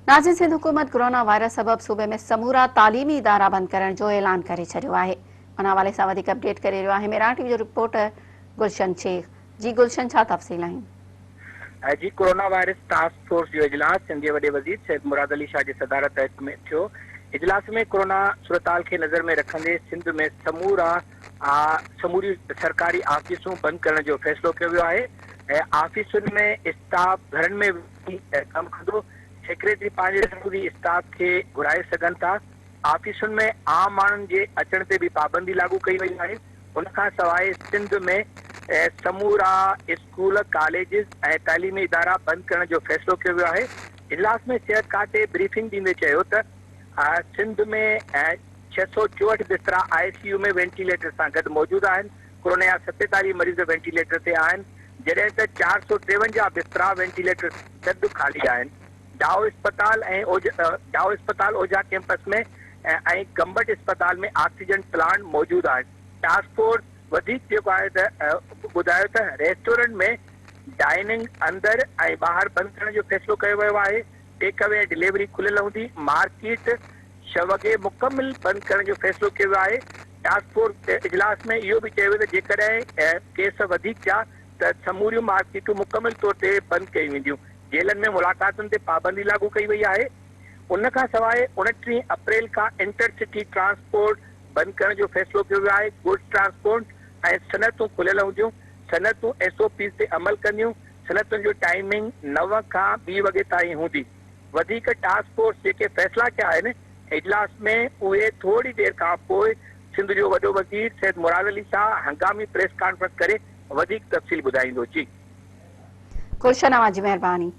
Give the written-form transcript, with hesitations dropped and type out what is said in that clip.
ناظرين سنڌ حڪومت corona virus سبب صوبي ۾ سمورا تعليمي ادارا بند ڪرڻ جو اعلان ڪري ڇڏيو آهي ان حوالي سان وڌيڪ اپڊيٽ ڪري رهيو آهي ميران ٽي وي جو رپورٽر گلشن شيخ جي گلشن ڇا تفصيل آهن. جي ڪورونا وائرس ٽاسڪ فورس جو اجلاس سنڌ جي وڏي وزير سيد مراد علي شاهه جي صدارت هيٺ ۾ ٿيو. اجلاس ۾ ڪورونا صورتحال کي نظر ۾ رکندي سنڌ ۾ سمورا سموريون سرڪاري آفيسون بند ڪرڻ جو فيصلو ڪيو ويو آهي ۽ آفيسن ۾ اسٽاف گهرن ۾ ويهي ڪم ڪندو، سيڪريٽري پنهنجي ضروري اسٽاف کي گهرائي سگهن ٿا، آفيسن ۾ عام ماڻهن جي اچڻ تي به پابندي لاڳو ڪئي وئي آهي. ان کان سواء سنڌ ۾ سمورا اسڪول، ڪاليجز ۽ تعليمي ادارا بند ڪرڻ جو فيصلو ڪيو ويو آهي. اجلاس ۾ صحت کاتي بريفنگ ڏيندي چيو ته سنڌ ۾ 664 بسترا آء سي يو ۾ وينٽيليٽر سان گڏ موجود آهن، ڪورونا جا 47 مريض وينٽيليٽر تي آهن، جڏهن ته 453 بسترا وينٽيليٽر سان گڏ خالي آهن. ڊائو اسپتال ۽ ڊائو اسپتال اوجها ڪيمپس ۾ ۽ گمبٽ اسپتال ۾ آڪسيجن پلانٽ موجود آهن. ٽاسڪ فورس وڌيڪ جيڪو آهي ته ٻڌايو ته ريسٽورنٽ ۾ ڊائننگ اندر ۽ ٻاهر بند ڪرڻ جو فيصلو ڪيو ويو آهي، ٽيڪ اوي ۽ ڊليوري کليل هوندي، مارڪيٽ ڇهه وڳي مڪمل بند ڪرڻ جو فيصلو ڪيو ويو آهي. ٽاسڪ فورس اجلاس ۾ اهو به چيو ويو ته جيڪڏهن ڪيس وڌيڪ ٿيا ته سموريون مارڪيٽون مڪمل طور تي بند ڪيون وينديون. جيلن ۾ ملاقاتن تي پابندي لاڳو ڪئي وئي آهي. ان کان سواء 29 اپريل کان انٽر سٽي ٽرانسپورٽ بند ڪرڻ جو فيصلو ڪيو ويو آهي، گڊز ٽرانسپورٽ ۽ صنعتون کليل هونديون، صنعتون ايس او پيز تي عمل ڪنديون، صنعتن جو ٽائيمنگ نو کان ٻي وڳي تائين هوندي. وڌيڪ ٽاسڪ فورس جيڪي فيصلا ڪيا آهن اجلاس ۾ اهي ٿوري دير کان پوء سنڌ جو وڏو وزير سيد مراد علي شاهه هنگامي پريس ڪانفرنس ڪري وڌيڪ تفصيل ٻڌائيندو. جي. گلشن اوهان جي مهرباني.